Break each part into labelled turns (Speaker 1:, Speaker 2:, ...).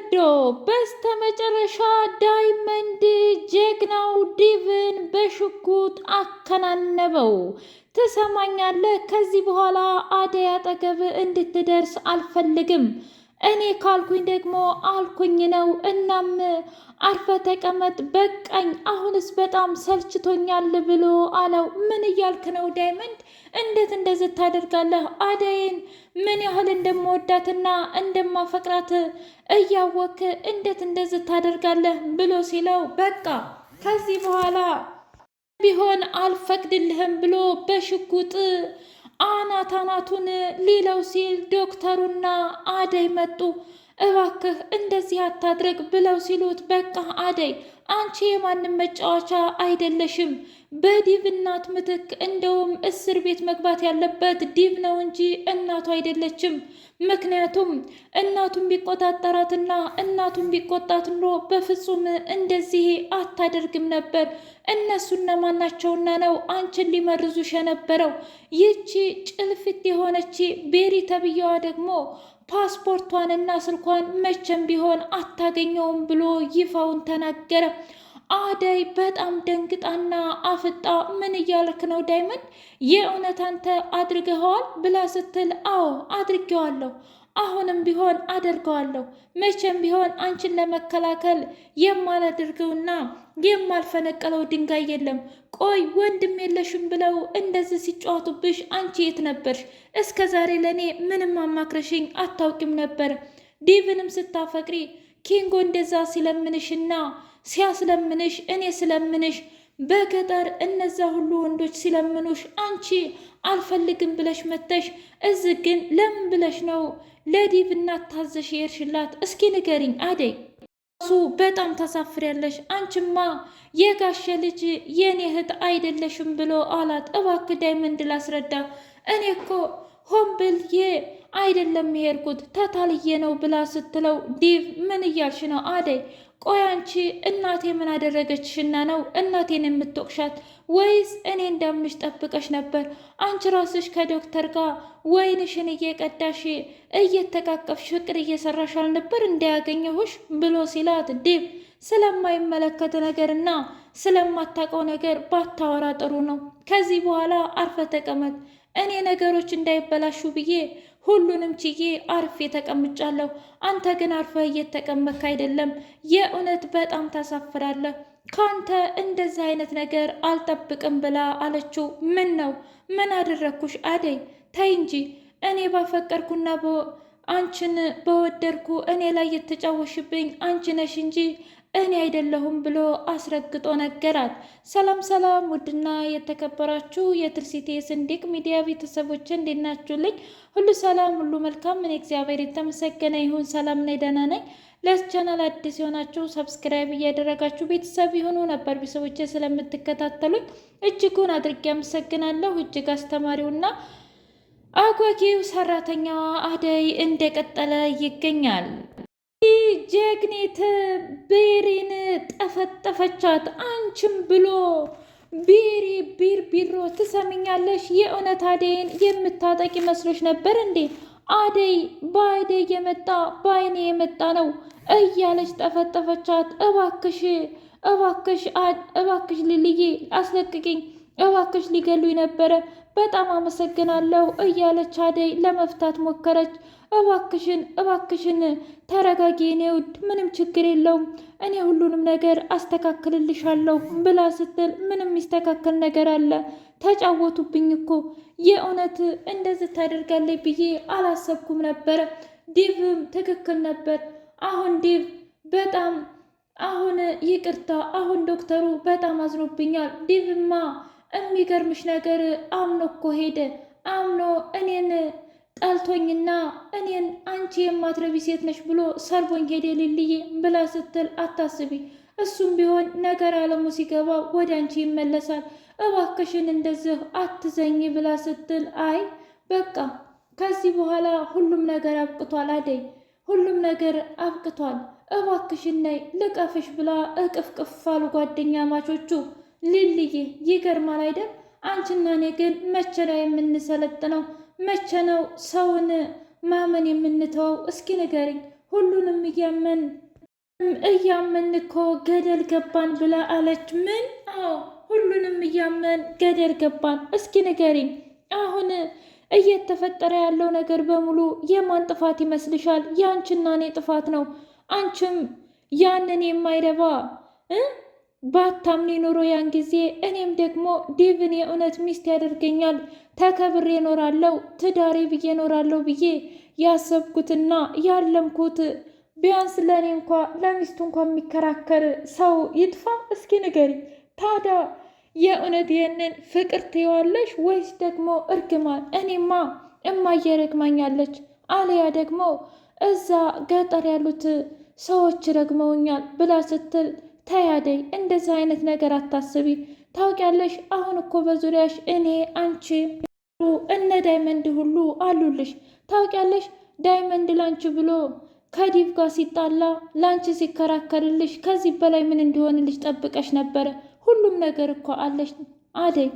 Speaker 1: መርዶ በስተመጨረሻ ዳይመንድ ጀግናው ዲቭን በሽጉጥ አከናነበው። ትሰማኛለህ? ከዚህ በኋላ አደይ አጠገብ እንድትደርስ አልፈልግም። እኔ ካልኩኝ ደግሞ አልኩኝ ነው። እናም አርፈ ተቀመጥ፣ በቃኝ፣ አሁንስ በጣም ሰልችቶኛል ብሎ አለው። ምን እያልክ ነው ዳይመንድ? እንዴት እንደዚህ ታደርጋለህ? አደይን ምን ያህል እንደምወዳትና እንደማፈቅራት እያወክ እንዴት እንደዚህ ታደርጋለህ? ብሎ ሲለው በቃ ከዚህ በኋላ ቢሆን አልፈቅድልህም ብሎ በሽጉጥ አናት አናቱን ሊለው ሲል ዶክተሩና አደይ መጡ። እባክህ እንደዚህ አታድርግ ብለው ሲሉት በቃ አደይ አንቺ የማንም መጫወቻ አይደለሽም። በዲቭ እናት ምትክ እንደውም እስር ቤት መግባት ያለበት ዲቭ ነው እንጂ እናቱ አይደለችም። ምክንያቱም እናቱን ቢቆጣጠራትና እናቱን ቢቆጣት ኖሮ በፍጹም እንደዚህ አታደርግም ነበር። እነሱ እነማናቸውና ነው አንቺን ሊመርዙሽ የነበረው? ይቺ ጭልፊት የሆነች ቤሪ ተብዬዋ ደግሞ ፓስፖርቷንና ስልኳን መቼም ቢሆን አታገኘውም ብሎ ይፋውን ተናገረ። አደይ በጣም ደንግጣና አፍጣ ምን እያልክ ነው ዳይመንድ? የእውነት አንተ አድርገኸዋል ብላ ስትል አዎ አድርጌዋለሁ፣ አሁንም ቢሆን አደርገዋለሁ። መቼም ቢሆን አንቺን ለመከላከል የማላደርገውና የማልፈነቀለው ድንጋይ የለም። ቆይ ወንድም የለሽም ብለው እንደዚህ ሲጫወቱብሽ አንቺ የት ነበርሽ? እስከ ዛሬ ለእኔ ምንም አማክረሽኝ አታውቂም ነበር። ዲቭንም ስታፈቅሪ ኪንጎ እንደዛ ሲለምንሽና ሲያስለምንሽ እኔ ስለምንሽ በገጠር እነዛ ሁሉ ወንዶች ሲለምኑሽ አንቺ አልፈልግም ብለሽ መተሽ፣ እዚህ ግን ለምን ብለሽ ነው ለዲቭ እናት ታዘሽ የሄድሽላት? እስኪ ንገሪኝ አደይ። እሱ በጣም ታሳፍሪያለሽ። አንቺማ የጋሸ ልጅ የኔ እህት አይደለሽም ብሎ አላት። እባክህ ዳይመንድ ላስረዳ፣ እኔ እኮ ሆን ብዬ አይደለም የሄድኩት ተታልዬ ነው ብላ ስትለው፣ ዲቭ ምን እያልሽ ነው አደይ? ቆይ አንቺ እናቴ ምን አደረገችሽና ነው እናቴን የምትወቅሻት? ወይስ እኔ እንዳምንሽ ጠብቀሽ ነበር? አንቺ ራስሽ ከዶክተር ጋር ወይንሽን እየቀዳሽ እየተቃቀፍሽ ፍቅር እየሰራሽ አልነበር እንዳያገኘሁሽ ብሎ ሲላት፣ ዲቭ ስለማይመለከት ነገርና ስለማታውቀው ነገር ባታወራ ጥሩ ነው። ከዚህ በኋላ አርፈ ተቀመጥ። እኔ ነገሮች እንዳይበላሹ ብዬ ሁሉንም ችዬ አርፌ ተቀምጫለሁ። አንተ ግን አርፈህ እየተቀመጥክ አይደለም። የእውነት በጣም ታሳፍራለህ። ካንተ እንደዚህ አይነት ነገር አልጠብቅም ብላ አለችው። ምን ነው ምን አደረግኩሽ አደይ? ተይ እንጂ እኔ ባፈቀርኩና አንቺን በወደድኩ እኔ ላይ የተጫወሽብኝ አንቺ ነሽ እንጂ እኔ አይደለሁም ብሎ አስረግጦ ነገራት። ሰላም ሰላም! ውድና የተከበራችሁ የትርሲቴ ስንዲቅ ሚዲያ ቤተሰቦች እንዴት ናችሁልኝ? ሁሉ ሰላም፣ ሁሉ መልካም። እኔ እግዚአብሔር የተመሰገነ ይሁን ሰላም ነኝ፣ ደህና ነኝ። ለዚህ ቻናል አዲስ የሆናችሁ subscribe እያደረጋችሁ ቤተሰብ የሆኑ ነበር ቤተሰቦቼ ስለምትከታተሉኝ እጅጉን አድርጌ አመሰግናለሁ። እጅግ አስተማሪውና አጓጊው ሰራተኛዋ አደይ እንደቀጠለ ይገኛል። ጀግኒት ቤሪን ጠፈጠፈቻት። አንቺም ብሎ ቤሪ ቢርቢሮ ትሰሚኛለሽ? የእውነት አደይን የምታጠቂ መስሎች ነበር እንዴ? አደይ በአደይ የመጣ በአይኔ የመጣ ነው እያለች ጠፈጠፈቻት። እባክሽ እባክሽ እባክሽ ልልዬ አስለቅቂኝ፣ እባክሽ ሊገሉኝ ነበረ፣ በጣም አመሰግናለሁ እያለች አደይ ለመፍታት ሞከረች። እባክሽን እባክሽን ተረጋጊ የኔ ውድ፣ ምንም ችግር የለውም እኔ ሁሉንም ነገር አስተካክልልሻለሁ ብላ ስትል ምንም የሚስተካከል ነገር አለ? ተጫወቱብኝ እኮ የእውነት እንደዚህ ታደርጋለች ብዬ አላሰብኩም ነበረ። ዲቭም ትክክል ነበር። አሁን ዲቭ በጣም አሁን ይቅርታ፣ አሁን ዶክተሩ በጣም አዝኖብኛል። ዲቭማ የሚገርምሽ ነገር አምኖ እኮ ሄደ። አምኖ እኔን ጠልቶኝና እኔን አንቺ የማትረቢ ሴት ነሽ ብሎ ሰርቦኝ ሄደ ሊልዬ ብላ ስትል አታስቢ፣ እሱም ቢሆን ነገር አለሙ ሲገባ ወደ አንቺ ይመለሳል። እባክሽን እንደዚህ አትዘኝ ብላ ስትል አይ በቃ ከዚህ በኋላ ሁሉም ነገር አብቅቷል አደይ፣ ሁሉም ነገር አብቅቷል፣ እባክሽን ነይ ልቀፍሽ ብላ እቅፍቅፍ አሉ ጓደኛ ማቾቹ። ሊልዬ ይገርማል አይደል? አንቺና እኔ ግን መቼ ነው የምንሰለጥነው? መቼ ነው ሰውን ማመን የምንተወው? እስኪ ንገሪኝ። ሁሉንም እያመን እያመን እኮ ገደል ገባን ብላ አለች። ምን? አዎ ሁሉንም እያመን ገደል ገባን። እስኪ ንገሪኝ አሁን እየተፈጠረ ያለው ነገር በሙሉ የማን ጥፋት ይመስልሻል? የአንቺና እኔ ጥፋት ነው። አንቺም ያንን የማይረባ ባታምኒ ኖሮ ያን ጊዜ እኔም ደግሞ ዴቭን የእውነት ሚስት ያደርገኛል ተከብሬ እኖራለሁ ትዳሬ ብዬ እኖራለሁ ብዬ ያሰብኩትና ያለምኩት ቢያንስ ለእኔ እንኳ ለሚስቱ እንኳ የሚከራከር ሰው ይጥፋ? እስኪ ንገሪ ታዲያ የእውነት ይህንን ፍቅር ትይዋለሽ ወይስ ደግሞ እርግማን? እኔማ እማዬ ረግማኛለች፣ አልያ ደግሞ እዛ ገጠር ያሉት ሰዎች ረግመውኛል ብላ ስትል ተያደይ እንደዚህ አይነት ነገር አታስቢ። ታውቂያለሽ፣ አሁን እኮ በዙሪያሽ እኔ፣ አንቺ፣ እነ ዳይመንድ ሁሉ አሉልሽ። ታውቂያለሽ፣ ዳይመንድ ላንቺ ብሎ ከዲቭ ጋር ሲጣላ ላንቺ ሲከራከርልሽ ከዚህ በላይ ምን እንዲሆንልሽ ጠብቀሽ ነበረ? ሁሉም ነገር እኮ አለሽ አደይ።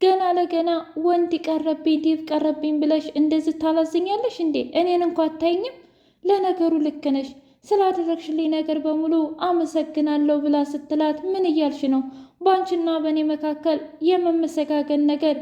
Speaker 1: ገና ለገና ወንድ ቀረብኝ ዲቭ ቀረብኝ ብለሽ እንደዚህ ታላዝኛለሽ እንዴ? እኔን እንኳ አታይኝም። ለነገሩ ልክ ነሽ፣ ስላደረግሽልኝ ነገር በሙሉ አመሰግናለሁ ብላ ስትላት፣ ምን እያልሽ ነው? በአንቺና በእኔ መካከል የመመሰጋገን ነገር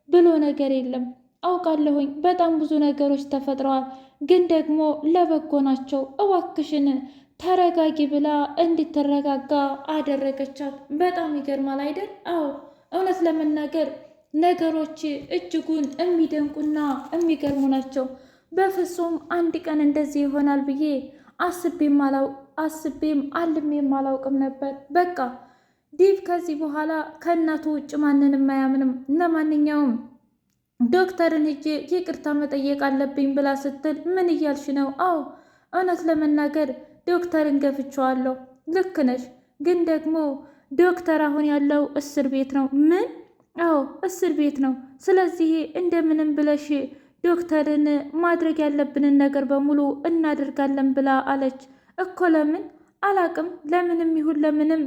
Speaker 1: ብሎ ነገር የለም። አውቃለሁኝ በጣም ብዙ ነገሮች ተፈጥረዋል፣ ግን ደግሞ ለበጎ ናቸው። እባክሽን ተረጋጊ ብላ እንድትረጋጋ አደረገቻት። በጣም ይገርማል አይደል? አዎ እውነት ለመናገር ነገሮች እጅጉን የሚደንቁና የሚገርሙ ናቸው። በፍጹም አንድ ቀን እንደዚህ ይሆናል ብዬ አስቤም አልሜም አላውቅም ነበር። በቃ ዲቭ ከዚህ በኋላ ከእናቱ ውጭ ማንንም አያምንም። ለማንኛውም ዶክተርን ሂጄ ይቅርታ መጠየቅ አለብኝ ብላ ስትል ምን እያልሽ ነው? አዎ እውነት ለመናገር ዶክተርን ገፍቼዋለሁ። ልክ ነሽ፣ ግን ደግሞ ዶክተር አሁን ያለው እስር ቤት ነው። ምን? አዎ እስር ቤት ነው። ስለዚህ እንደምንም ብለሽ ዶክተርን ማድረግ ያለብንን ነገር በሙሉ እናደርጋለን ብላ አለች። እኮ ለምን አላቅም፣ ለምንም ይሁን ለምንም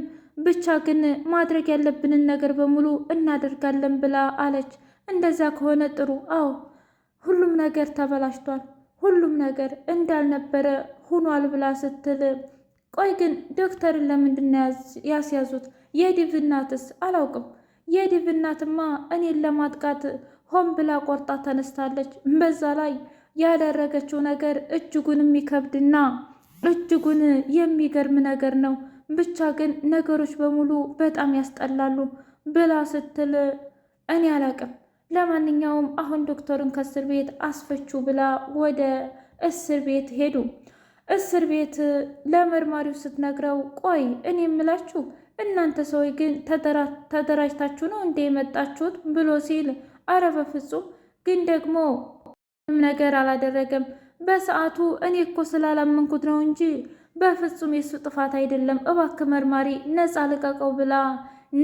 Speaker 1: ብቻ ግን ማድረግ ያለብንን ነገር በሙሉ እናደርጋለን ብላ አለች። እንደዛ ከሆነ ጥሩ። አዎ ሁሉም ነገር ተበላሽቷል፣ ሁሉም ነገር እንዳልነበረ ሁኗል ብላ ስትል፣ ቆይ ግን ዶክተርን ለምንድን ነው ያስያዙት? የዲቭ እናትስ? አላውቅም። የዲቭ እናትማ እኔን ለማጥቃት ሆን ብላ ቆርጣ ተነስታለች። በዛ ላይ ያደረገችው ነገር እጅጉን የሚከብድና እጅጉን የሚገርም ነገር ነው። ብቻ ግን ነገሮች በሙሉ በጣም ያስጠላሉ ብላ ስትል እኔ አላቅም። ለማንኛውም አሁን ዶክተሩን ከእስር ቤት አስፈቹ ብላ ወደ እስር ቤት ሄዱ። እስር ቤት ለመርማሪው ስትነግረው ቆይ እኔ የምላችሁ እናንተ ሰዎች ግን ተደራጅታችሁ ነው እንዴ የመጣችሁት ብሎ ሲል አረ በፍጹም ግን ደግሞ ምንም ነገር አላደረገም። በሰዓቱ እኔ እኮ ስላላመንኩት ነው እንጂ በፍጹም የሱ ጥፋት አይደለም። እባክህ መርማሪ ነፃ ልቀቀው ብላ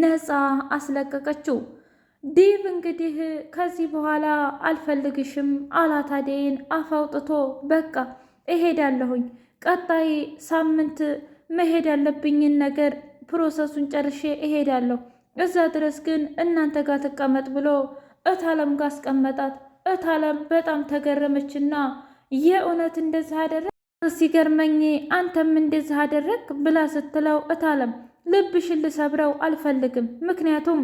Speaker 1: ነፃ አስለቀቀችው። ዲቭ እንግዲህ ከዚህ በኋላ አልፈልግሽም አላት አደይን አፍ አውጥቶ። በቃ እሄዳለሁኝ፣ ቀጣይ ሳምንት መሄድ ያለብኝን ነገር process ኡን ጨርሼ እሄዳለሁ። እዛ ድረስ ግን እናንተ ጋር ትቀመጥ ብሎ እታለም ጋር አስቀመጣት። እታለም በጣም ተገረመችና የእውነት እንደዚህ አደረግ ሲገርመኝ አንተም እንደዚህ አደረግ ብላ ስትለው እታለም ልብሽን ልሰብረው አልፈልግም፣ ምክንያቱም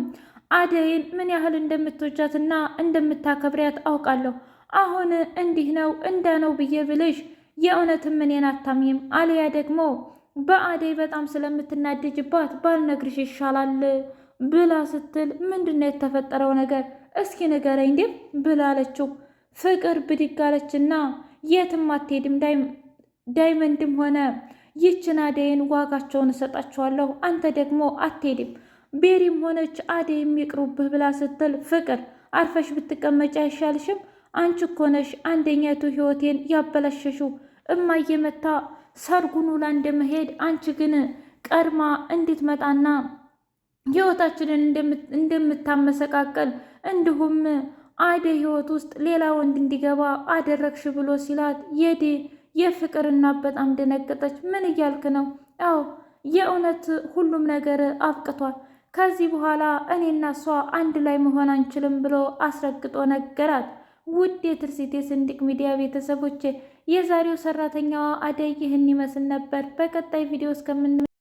Speaker 1: አደይን ምን ያህል እንደምትወጃትና እንደምታከብሪያት አውቃለሁ። አሁን እንዲህ ነው እንዳ ነው ብዬ ብልሽ የእውነትም እኔን አታምኝም፣ አልያ ደግሞ በአደይ በጣም ስለምትናደጅባት ባልነግርሽ ይሻላል ብላ ስትል ምንድን ነው የተፈጠረው ነገር እስኪ ንገረኝ እንዴ ብላ አለችው። ፍቅር ብድግ አለችና የትም አትሄድም ዳይመንድም ሆነ ይችን አደይን ዋጋቸውን እሰጣቸዋለሁ፣ አንተ ደግሞ አትሄድም፣ ቤሪም ሆነች አደይም ይቅሩብህ ብላ ስትል ፍቅር አርፈሽ ብትቀመጪ አይሻልሽም? አንቺ እኮ ነሽ አንደኛይቱ ህይወቴን ያበላሸሽው። እማዬ መታ ሰርጉን ውላ እንደመሄድ አንቺ ግን ቀድማ እንድትመጣና ህይወታችንን እንደምታመሰቃቀል እንዲሁም አደይ ህይወት ውስጥ ሌላ ወንድ እንዲገባ አደረግሽ ብሎ ሲላት የዴ የፍቅር እናት በጣም ደነገጠች። ምን እያልክ ነው? አዎ የእውነት ሁሉም ነገር አብቅቷል። ከዚህ በኋላ እኔና እሷ አንድ ላይ መሆን አንችልም ብሎ አስረግጦ ነገራት። ውድ የትርሲቴ ስንድቅ ሚዲያ ቤተሰቦቼ የዛሬው ሰራተኛዋ አደይ ይህን ይመስል ነበር። በቀጣይ ቪዲዮ እስከምን